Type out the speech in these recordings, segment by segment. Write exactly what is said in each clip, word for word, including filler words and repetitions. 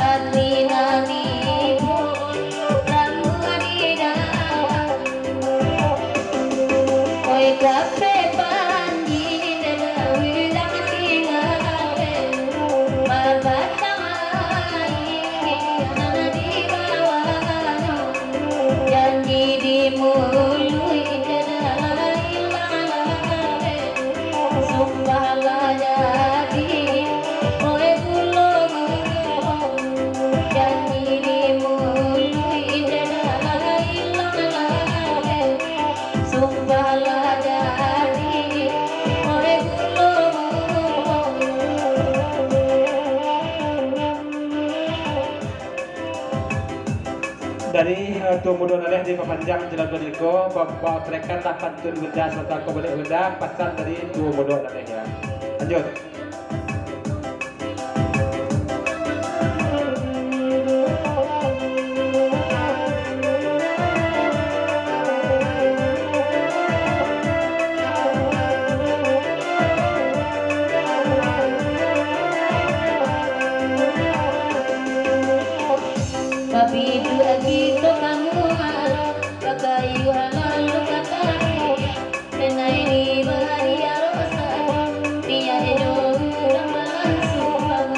Ati nan ibo, rambuak di dalam. Oi, kape panji, dalam ilang tingga, babatang aia nan di bawahnyo. Janji di muluik indak ilang, sumpah lah jadi, oi gulo gulo. Janji di muluik indak ilang, sumpah lah jadi, oi gulo gulo. Dari, eh, Tuo Mudo Naleh dipapanjang jo lagu niko, ba-, ba-, barikanlah pantun bunda, sarto ko baliak bunda, pasan dari Tuo Mudo Naleh, ya. Lanjut. Babiduak kito ka mua, bakayuah lalu ka taruih, denai di bariak rosak, niaik jo urang balansuang.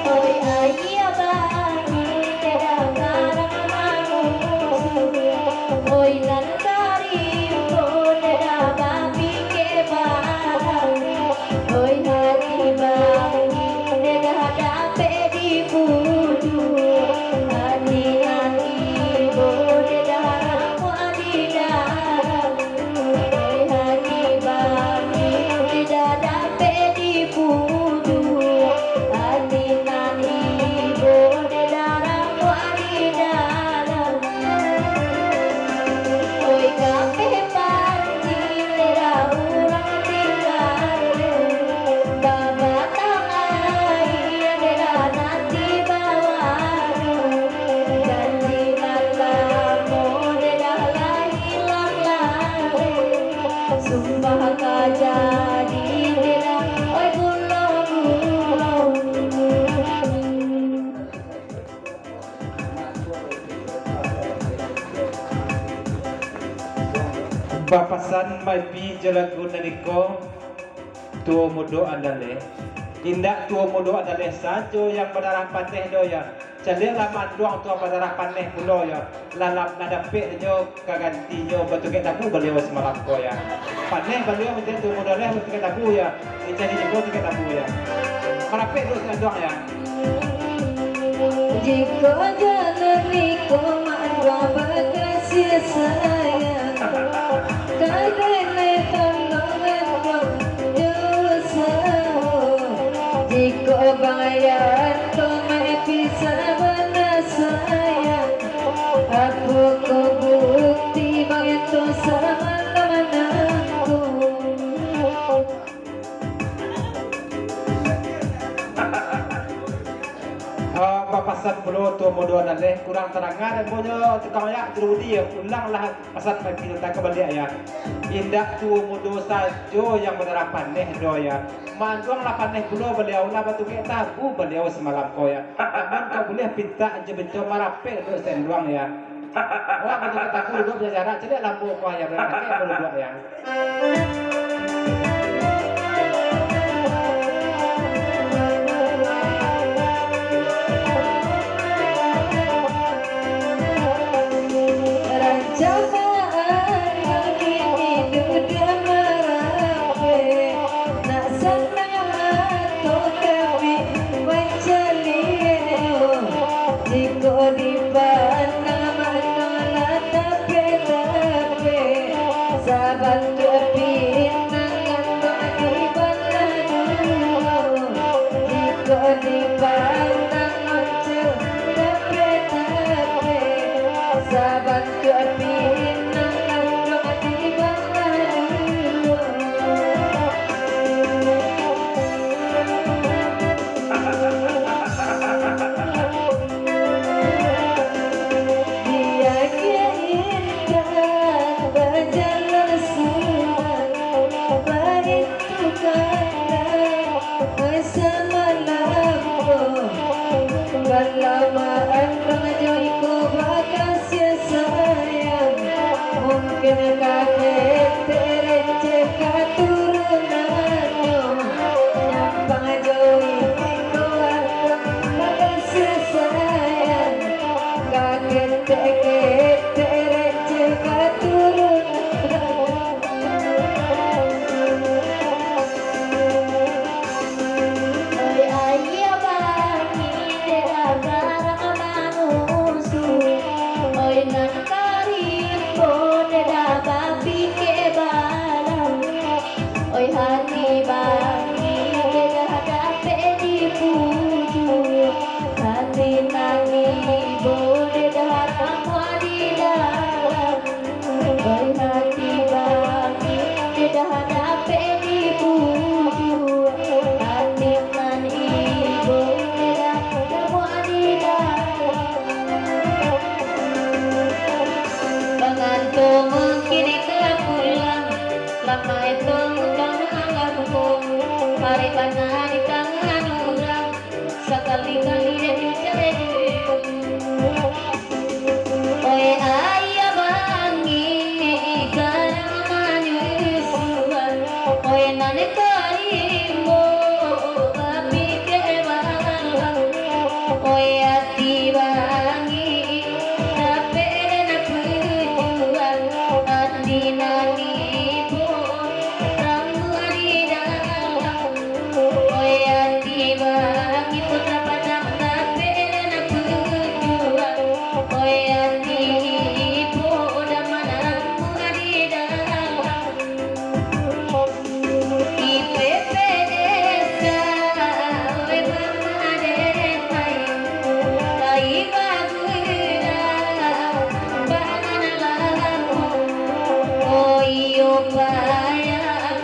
Oi aia bani, indak karang manusia. Oi nan tarimbun, indak bapikia bahagia. Oi ati bani, indak dapek dipujuak. Ati nan ibo, indak rambuak di dalam. Oi ati bani, indak dapek dipujuak. Ati nan ibo, indak rambuak di dalam. Oi kape panji, indak urang tingga, babatang aia, indak nan di bawahnyo. Janji nan lamo, indak lah ilang lai, sumpah ka jadi, indak, oi gulo gulo. Bapasan maipi jo lagu nan iko, Tuo Mudo Andaleh. Indak Tuo Mudo Andaleh sajo yang badarah paneh doh, ya. Caliaklah manduang tu badarah paneh pulo, ya. Lah, lah, lah dapek nyo ka gantinyo batugek tabu baliau samalam ko, ya. Paneh baliau mancari Tuo Mudo Andaleh batugek tabu, ya. Dicari juo batugek tabu, ya. Marapek tu si anduang, ya. Jikok jalan iko manduang bakasih sayang, ka denai tolong anduang jo usaho. Jikok bang Yanto maipi sabana sayang, apo ko bukti bang Yanto sabana manangku? Ah, bapasan pulo Tuo Mudo Andaleh, kurang tadanga dek ambo nyo tukang ayak tu Rudi, ya. Ulanglah pasan maipi tantang ka baliak, ya. Indak Tuo Mudo sajo yang badarah paneh doh, ya. Manduang lah paneh pulo baliau, lah batugek tabu baliau samalam ko, ya. Amun ka buliah pintak jo beco marapek duduak si anduang, ya. Awak batugek tabu duduak bajarak, caliak lambo ko, ya, bajarak, caliak duduak, ya. Rancak baa kini duduak marapek, nak sanang mato kami mancaliak. Jikok dipandang mandang lah tapek-tapek, sabantuak pinang gantuang dibalah duo. Jikok dipandang mancel tapek-tapek, sabantuak pinang gantuang dibalah duo. Di akhir intan bajalan sudah. Bayang,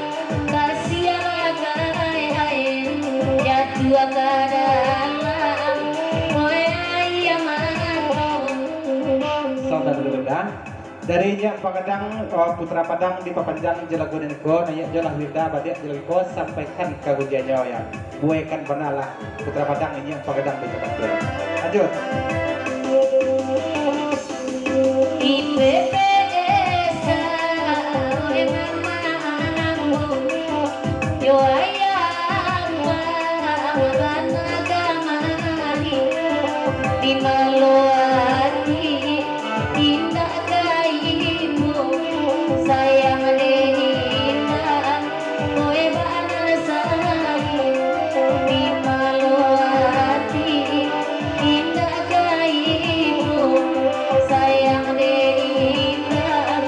kasian akai ain, jatuah ka dalam, oi, aia mando. Saudara Hilda, dari Nyiak Pagadang, eh, Putra Padang dipapanjang jo lagu nan iko, nan Nyiak jo lah Hilda baliak jo lagu iko, sampaikan ka ujiannyo, ya. Buekan bana lah, Putra Padang, Nyiak Pagadang di Jakarta. Lanjut. I P P S, oi mama ambo, yo ayah ambo, bana kamari, di malo ati, indak ka ibu, sayang dek indak, oi bana sayang, di malo ati, indak ka ibu, sayang dek indak,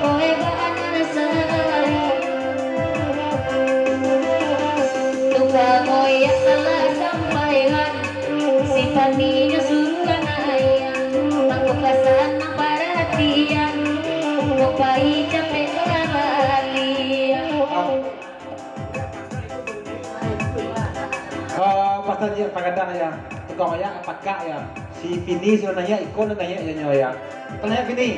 oi bana sayang. Tukang oyak salah sampaian, si Pani nyo suruah ayah, mangko ka sanang paratian, kok pai capek ka baliak. Ah, pasal Nyiak Pagadang, ya. Tukang oyak pakak, ya. Si Pini sudah naiak, iko lah naiak, ya, nyo, ya. Tanya Pini.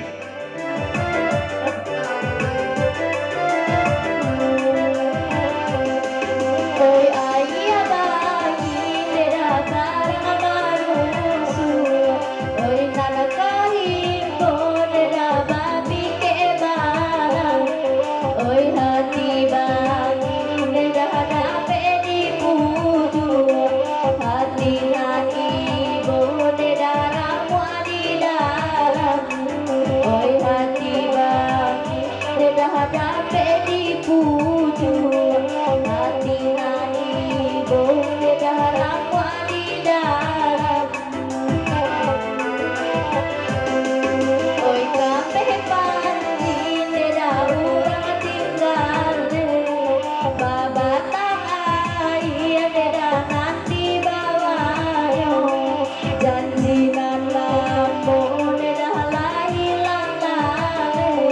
Oi, ayah bagi, dek barang barusuak. Oi, nan ka himbo, dek babapikek barang. Oi, hati bangih, dek dapek dipujuak. Hati nan ibo, dek ramuak di dalam. Oi, hati bangih, dek dapek dipujuak. Hati nan ibo, dek ramuak di dalam. Oi, kapeh pancik, dek urang tingga, babatang aia, dek nan di bawah. Janji nan lamo, dek lah ilang lalai.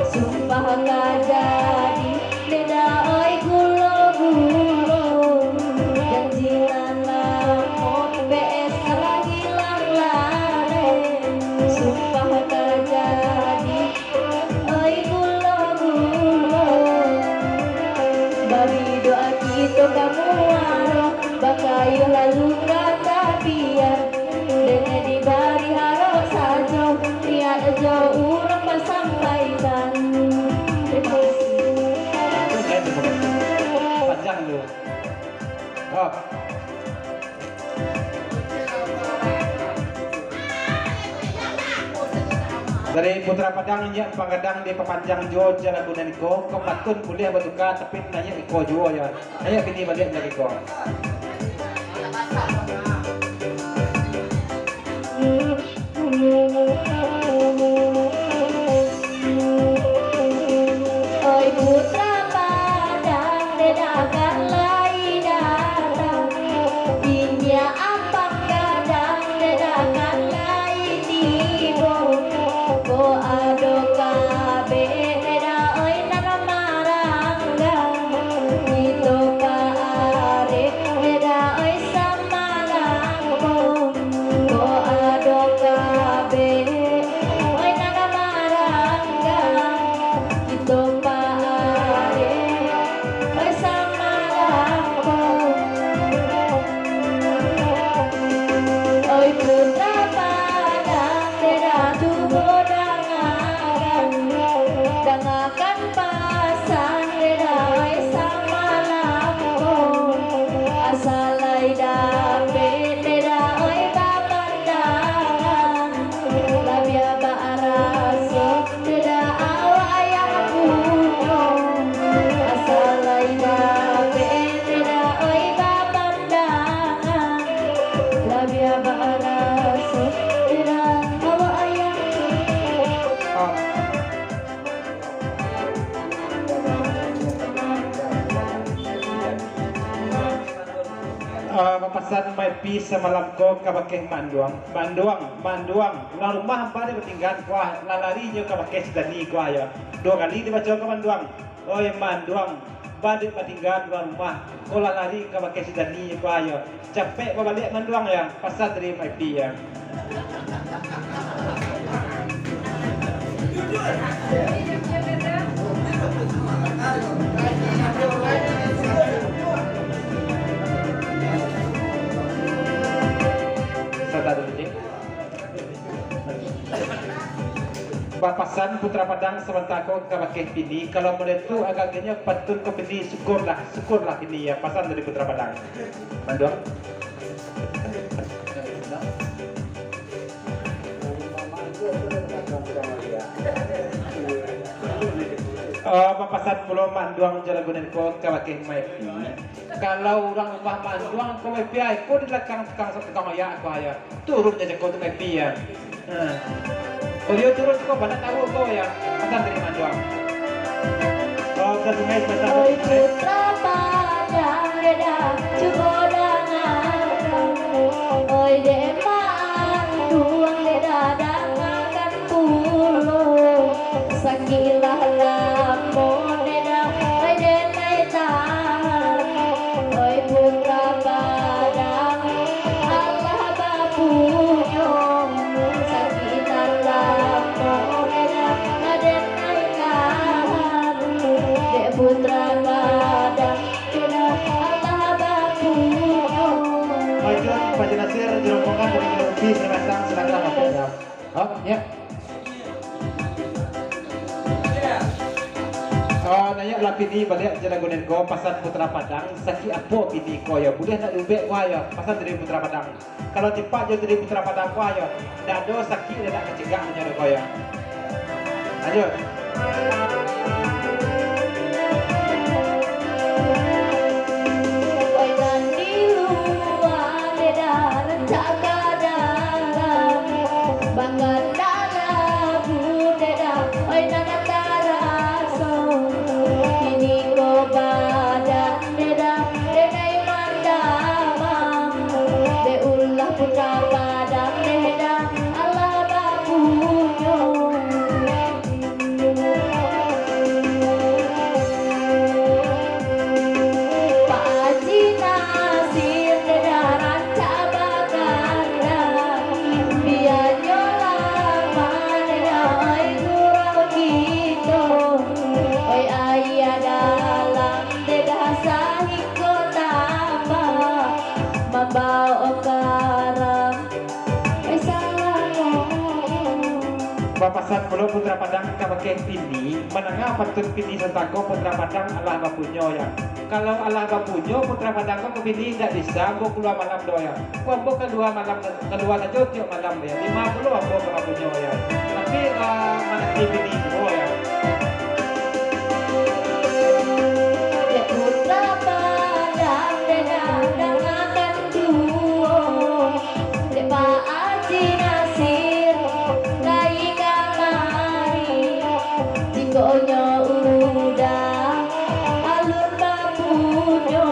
Sumpah ka jadi, dek oi gulo-gulo, janji nan lamo, P S lah ilang lalai. Sumpah ka jadi, oi gulo-gulo, bari doa kito ka muaro, bakayuah lalu ka tapian, dek dibari harok sajo, niaik jo urang basampaikan. Terima kasih. Panjang dulu. Oh. Dari Putra Padang, Nyiak Pagadang dipapanjang juo jo lagu nan iko, kok patun buliah batuka, tapi naiak iko juo, ya. Ayo, kini baliak jo lagu iko. Oi Putra Padang, dek kan lai datang. Inyiak Ampang Gadang, dek kan lai tibo. Ko ado kabek, dek oi nan maranggang. Kito paarek, dek oi samalangkong. Ko ado kabek, oi nan maranggang, kito paarek, oi sama Pasan Maipi samalam ko kabakeh Mak Anduang. Mak Anduang, Mak Anduang, urang rumah badik batinggaan ko ah, lah lari nyo kabakeh si Dani ko ah yo. Duo kali dibaco ka Mak Anduang. Oi Mak Anduang, badik batinggaan urang rumah, ko lah lari kabakeh si Dani ko ah yo. Capek babaliak Mak Anduang yo, pasan dari Maipi yo. Bapasan Putra Padang sabanta ko kabakeh Pini, kalau model tu agak-agaknyo pantun ko Pini, syukurlah, syukurlah Pini yo, pasan dari Putra Padang. Mak Anduang. Eh, bapasan pulo Mak Anduang jo lagu nan ko kabakeh Maipi. Kalau urang rumah Mak Anduang ko Maipi ai, ko di balakang tukang, tukang oyak ko yo. Turun se cako tu Maipi yo. Ha. Ko yo turun ko, bana tahu ko yo. Pasan dari Mak Anduang. Oh, ka sungai, pasan. Oi putra Padang, dek dah cubo dangakan. Oi dek Mak Anduang, dek dah dangakan pulo. Sakik lah lamo, dek dah, oi, dek lai tahan. Oi putra Padang, alah bapunyo. Sakik nan lamo, dek dah, dek lai tahan. Dek putra Padang, dek dah, alah bapunyo. Baiklah, Pak Haji Nasir, di rombongan dari Gunung Rupi, silakan, silakan, Pak Haji. Oh, yo. Ah, naiak lah Pini baliak jo lagu nan ko, pasan Putra Padang, sakik apo Pini ko yo, buliah ndak diubek ko yo, pasan dari Putra Padang. Kalau tipak jo dari Putra Padang ko yo, ndak ado sakik, ndak kacegak nyo ko yo. Lanjut. Oi nan di lua, dek dah rancak ka dalam, bakandang labu, dek dah, oi, nan taraso. Kini ko badan, dek dah, denai mandamam, dek ulah Putra Padang, dek dah, alah bapunyo. Pak Haji Nasir, dek dah rancak bakandang, bianyo lama, dek dah, oi gurau kito. Oi ayah dalam, dek dah, sahinggo tambah mambaok karam. Bapasan pulo Putra Padang kabakeh Pini, mandanga pantun Pini sabanta ko, Putra Padang alah bapunyo yo. Kalau alah bapunyo Putra Padang ko ka Pini, indak bisa ambo kalua malam doh yo. Ambo kalua malam, kalua sajo tiok malam yo. Limo pulo ambo ka bapunyo yo. Tapi, eh, mananti Pini juo yo. Dek Putra Padang, dek dah dangakan juo. Dek Pak Haji Nasir, lai kamari. Jikok nyo udah alun bapunyo,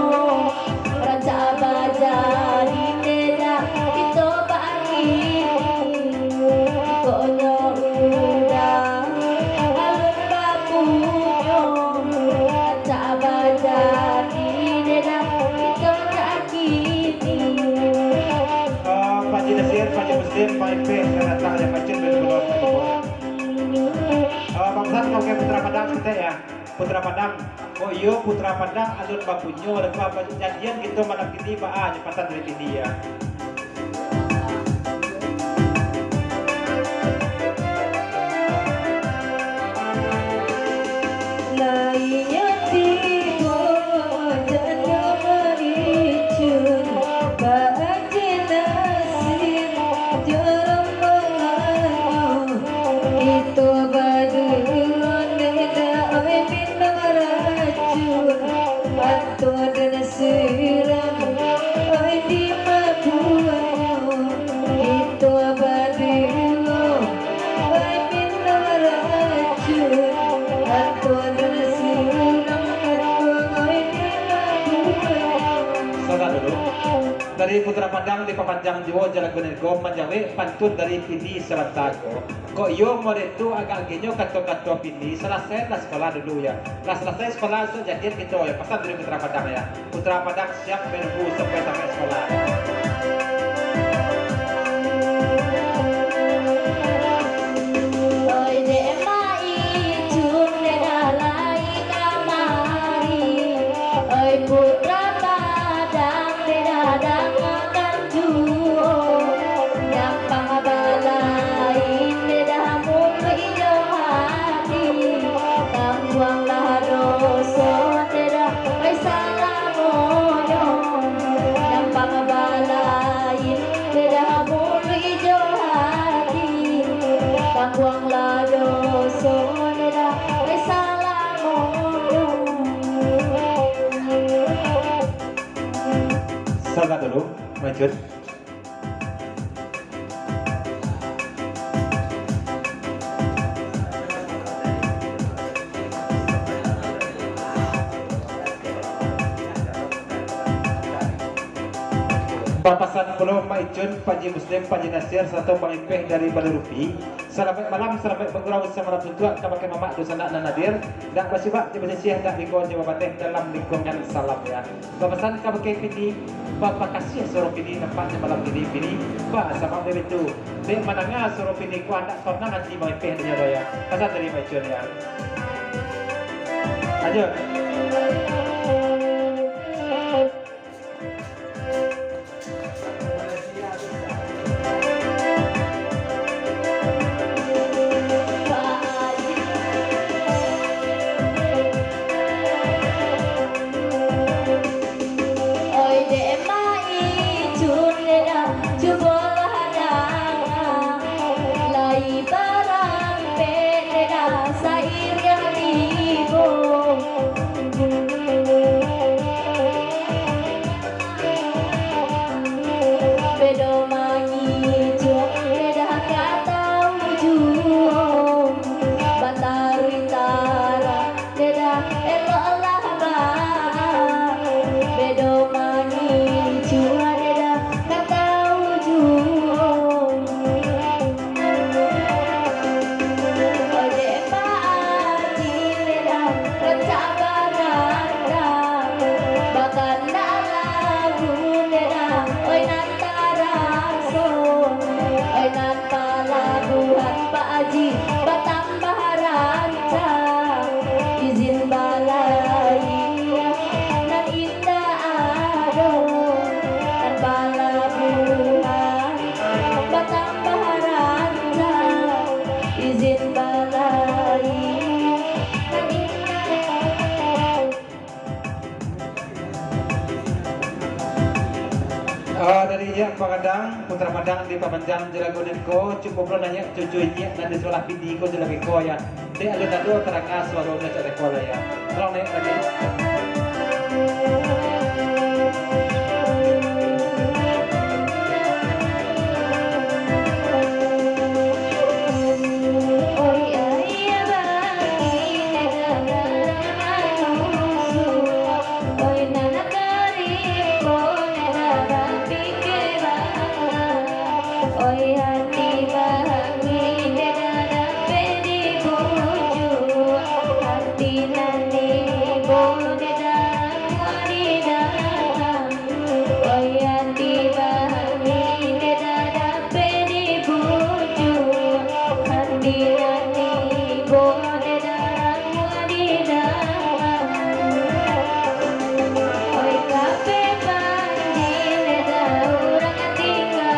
rancak bajadi, dek dah, kito bakini. Jikok nyo udah alun bapunyo, rancak bajadi, dek dah, kito bakini. Ah, Pak Haji Nasir, Pak Haji Muslim, Pak Ipeh, selamat datang yang macet dari Pulau Saribuan. Ah, Bang San, oke, Putra Padang, kita ya. Putra Padang. Kok iyo, Putra Padang alun bapunyo, lalu apa jadian kito malam kini, baa nyo pasan dari kini ya. Lainyo tibo jando maricun, baa Haji Nasir jo rombongan, kito baduo ndak oi minum racun, atau den siram oi di mabuanyo. Kito baduo oi minum racun, atau den siram oi di mabuanyo. Sabar dulu. Putra Padang dipapanjang juo jo lagu niko manjawek pantun dari Pidi sabanta ko. Kok iyo model tu agak genyo kato-kato Pidi, salasai lah sekolah dulu ya. Lah salasai sekolah, sok jadian kito ya, pasan dari Putra Padang ya. Putra Padang siap menunggu sampai tamat sekolah. Oi dek Mak Icun, dek dah lai kamari. Oi Putra Padang, dek dah dangakan juo. Nyampang balain, dek dah muluik jo hati. Tangguanglah doso, dek dah oi salamonyo. Nyampang balain, dek dah muluik jo hati. Tangguanglah doso, dek dah oi salamonyo. Sabar dulu, Mak Icun. Bapasan pulo Mak Icun, Pak Haji Muslim, Pak Haji Nasir, sarato Bang Ipeh dari Balurupi. Salamaik malam, salamaik bagurau, samalam suntuak kabake mamak dunsanak nan hadir. Ndak basibak jo basisiah, ndak biko jo babateh dalam lingkungan salam, ya. Bapasan kabake Pidi, bapakasiah suaro Pidi, nampaknyo malam kini Pidi basamo dek itu. Dek mandanga suaro Pidi ko, ndak tonang ati Bang Ipeh dek nyo, ya. Pasan dari Mak Icun, ya. Lanjut. Oi dek Mak Icun, dek dah cubolah danga, lai barampek dek dah sairiang tibo. Pedoman ngicuang dek dah ka tau juo, bataruih tarang dek dah eloklah baa. Pedoman ngicuang dek dah ka tau juo. Oi dek Pak Haji, dek dah rancak barandang, bakandak lagu dek dah, oi nan taraso, oi nan palabuahan Pak Haji batambah rancak, izin balayia nan indak ado, nan palabuahan batambah rancak, izin balayia. Ah, dari inyiak Padang, Putra Padang dipamanjang jo lagu niko, cukup lo naiak cucu inyiak nan di sabalah Pidi ko jo lagu ko, ya. Dek alun ado taranga suaronyo cak reko lah, ya. Tolong naiak lagi. Oi hati bangih dek dah dapek dibujuk, hati nan ibo dek dah ramuah di dalam. Oi hati bangih dek dah dapek dibujuk, hati nan ibo dek dah ramuah di dalam. Oi kape panji dek dah urang tingga,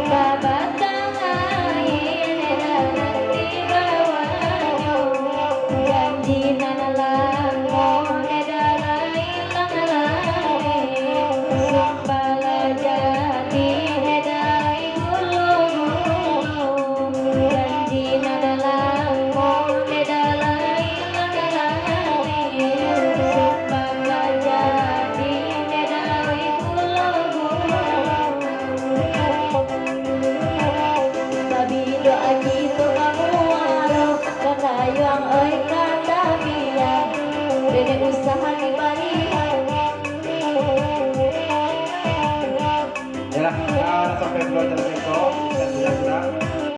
babatang aia dek dah nan di bawahnyo. Janji nan lamo dek dah lai ilang lai, sumpah lah jadi dek dah lai gulu-gulu. Janji nan lamo dek dah lai ilang lai, sumpah lah jadi dek dah lai gulu-gulu. Babindu aji tu ka muaro, ka dayuang oi ka tabian, dek usaha ni bari. Nah, sampai pulo acara beko, dan sudah-sudah.